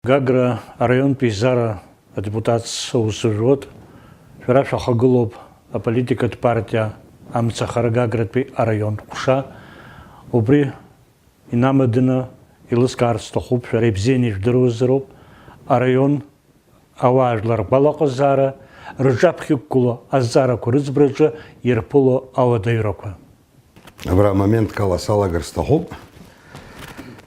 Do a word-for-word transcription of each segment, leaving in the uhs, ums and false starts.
Гагра араионтә еизара адепутатс аус зжәуеит. Шәара шәахагылоуп аполитикатә партиа Амцахара Гагратәи араионтә ҟәша. Убри инамаданы еилыскаарц сҭахуп, шәара ибзианы ижәдыруазароуп, араион ауаажәлар ргәалаҟазаара, рыҿаԥхьа иқәгылоу азҵаарақәа рыӡбараҿы ирԥыло ауадаҩрақәа. Абра моментк ала салагар сҭахуп.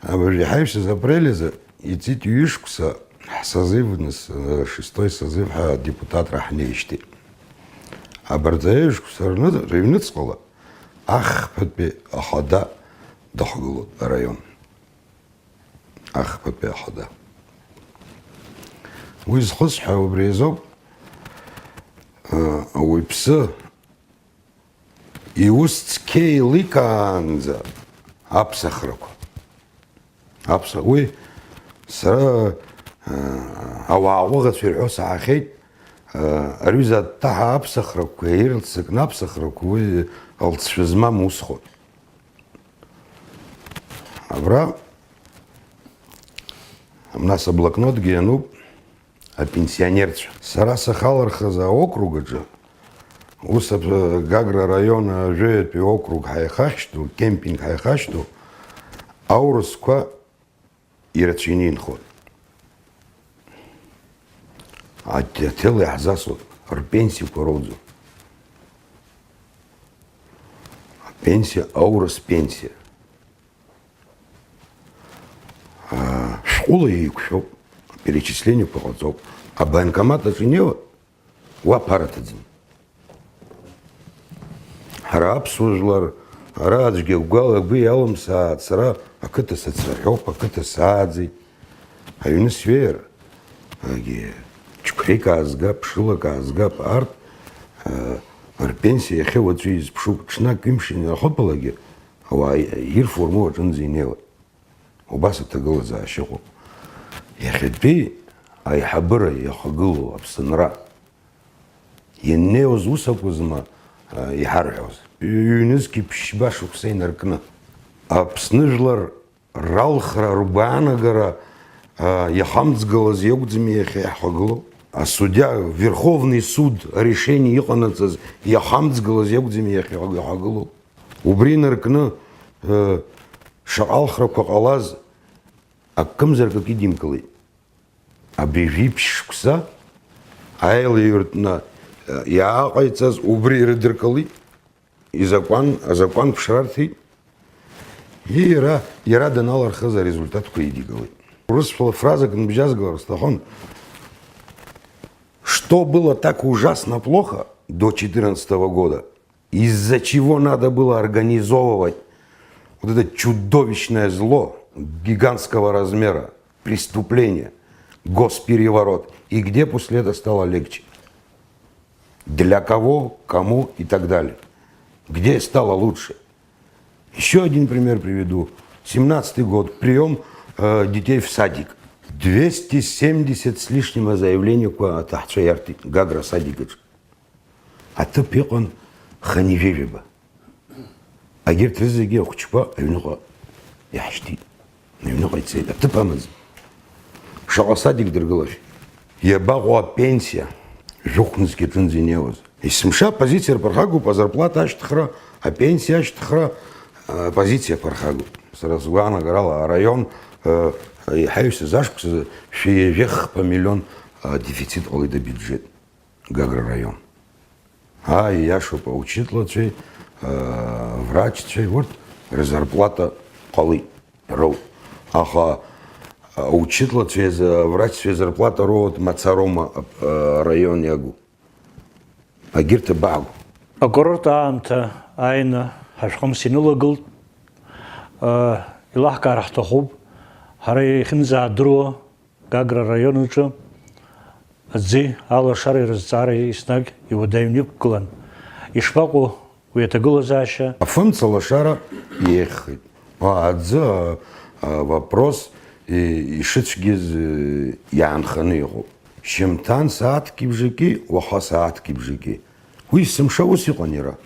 Абыржәы иҳаҩсыз апрель азы иҵит ҩышықәса ҳсозывныс, э, шестой созыв ҳәа адепутатра ҳнеижьҭеи. Абарҭ аҩышықәса рны-, рыҩныҵҟала ахԥатәи ахада дахгылоуп араион. Ахԥатәи ахада. Уи зхысҳәаау убри азоуп, э, ауаҩԥсы иус цқьа еиликаанӡа аԥсахрақәа. Аԥса-, уи сара, э, ауаа ҟәыӷацәа ирҳәо саҳахьеит, э, аҩыза аттаҳа аԥсахрақәа, ирццакны аԥсахрақәа уи алҵшәа змам усхон. Абра, нас аблокнотгьы иануп, апенсионерцәа. Сара сахалархаз аокруг аҿы, ус ап-, Гагра араион ажәаҩатәи округ ҳаихашьҭоу, кемпинг ҳаихашьҭоу, аурысқәа ирацәаҩны инхон. Аҭ-, аҭел иаҳзасуан, рпенсиақәа роуӡом. Апенсиа, аурыс пенсиа. Аа, шәҟәыла еиқәшәоуп, аперечислениақәа ҟаҵоуп. Абанкомат аҿы инеиуа, уа ԥара ҭаӡам. Ҳара аԥсуа жәлар, ара аӡәгьы агәала агәы иалымсааит, сара ақыҭа сацраҳәоуп, ақыҭа сааӡеит. Аҩны сҩеир, агьи ҽқәеик аазгап, ԥшылак аазгап, арҭ, аа, рпенсиа иахьа уаҵәы изԥшуп, ҽнак ҩымш инархыԥалакгьы, ауаа ирфо рмоуа аҿынӡа инеиуеит. Убас аҭагылазаашьа ыҟоуп. Иахьатәи аиҳабыра иахагылоу Аԥсынра ианнеиуаз ус акәызма, а, иҳарҳәоз? Ҩ-, ҩнызқьи ԥшьба шықәса инаркны. Аԥсны жәлар ралхра, ргәаанагара, а, иахамҵгылаз иакәӡами иахьа иаҳхагылоу? Асудиа, Верховный суд арешение иҟанаҵаз иахамҵгылаз иакәӡами иахьа иаҳхагылоу? Убри инаркны, э, шаҟа алхрақәа ҟалаз, акымзарак акы идимкылеит. Абри жәиԥшь шықәса аилаҩыртәны, э, иааҟаиҵаз убри ирыдыркылеит, изакәан, азакәан ԥшрарҭеит. И иара, иара даналырхыз арезультатқәа идигалеит. Урысшәала фразак ныбжьазгалар сҭахын. Что было так ужасно плохо до четырнадцатого года, из-за чего надо было организовывать вот это чудовищное зло гигантского размера, преступление, госпереворот, и где после этого стало легче? Для кого, кому и так далее. Где стало лучше? Еще один пример приведу. Семнадцатый год, прием, э, детей в садик. Двести семьдесят с лишним заявлениеқәа аҭаҳцәа иарҭеит Гагра асадик аҿы. Аҭыԥ иҟан хынҩажәижәаба. Агьырҭ рызегьы ахәыҷқәа аҩныҟа иаҳшьҭит. Аҩныҟа ицеит, аҭыԥ амаӡам. Шаҟа садик дыргылашәа? Иабаҟоу апенсиа? Жәохә нызқь аҿынӡа инеиуаз. Есымша апозициа рԥырхагоуп, азарплата ашьҭыхра, апенсиа ашьҭыхра, а, апозициа ԥырхагоуп. Сара сгәаанагарала араион, а, иҳаҩсыз ашықәсазы шәи жәех хԥа миллион, а, дефицит ҟалеит абиуџьет. Гагра араион. Ааи, иашоуп, аучытлацәеи, аа, врачцәеи урҭ рзарплата ҟалеит, роуп. Аха аучытлацәеи за-, аврачцәеи зарплата роуеит мацароума, аа, араион иагу. Агьырҭ абаҳго. Акурорт аамҭа ааины ҳашәхымс инылагылт. Илаҳкаар ҳҭахуп, ҳара иахьынӡаадыруа Гагра араион аҿы аӡи алашареи рызҵаара еснагь иуадаҩны иқәгылан. Ишԥаҟоу уи аҭагылазаашьа? Афымца лашара иеиӷьхеит. А, аӡы, а, а, вопрос, и-, ишыцәгьаз, э, иаанханы иҟоуп. Шьымҭан сааҭки бжаки, уаха сааҭки бжаки. Уи есымша ус иҟан иара.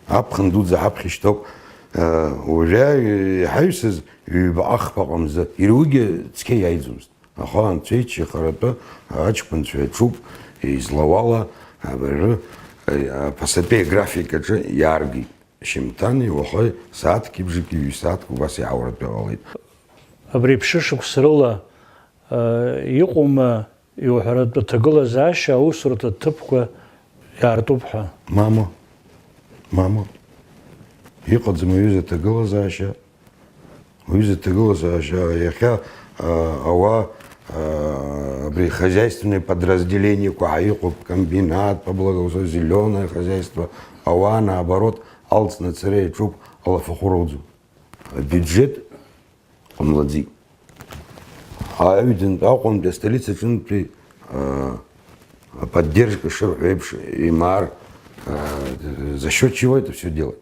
Аԥхын дуӡӡа ҳаԥхьа ишьҭоуп, Уажәы иҳаҩсыз ҩбаҟа-хԥаҟа мзы, иара уигьы цқьа иаиӡомызт. Аха анцәа ичча харатәы аҷкәынцәа аҽуп, излауала абыржәы аԥасатәи аграфик аҿы иааргеит. Шьымҭани уахеи сааҭки бжаки ҩ-сааҭк убас иаауратәы ҟалеит. Абри ԥшьышықәса рыла, э, иҟоума иуҳәаратәы аҭагылазаашьа аусурҭа ҭыԥқәа иаартуп ҳәа? Мама, мама, иҟаӡам аҩыза аҭагылазаашьа. Уҩыза аҭагылазаашьа иахьа, а, ауаа, а, абри хозяйственное подразделениеқәа ҳәа иҟоуп, комбинат по благоустройству, зеленое хозяйство, ауаа, наоборот, алҵны ацара иаҿуп, алафахәы роуӡом. Абиуџьеҭ ҟамлаӡеит. Аҩадантә Аҟәантәи астолица аҿынтәи, а, аподдержка шырҳәо еиԥш, имаар, а, за счёт чего это всё делать?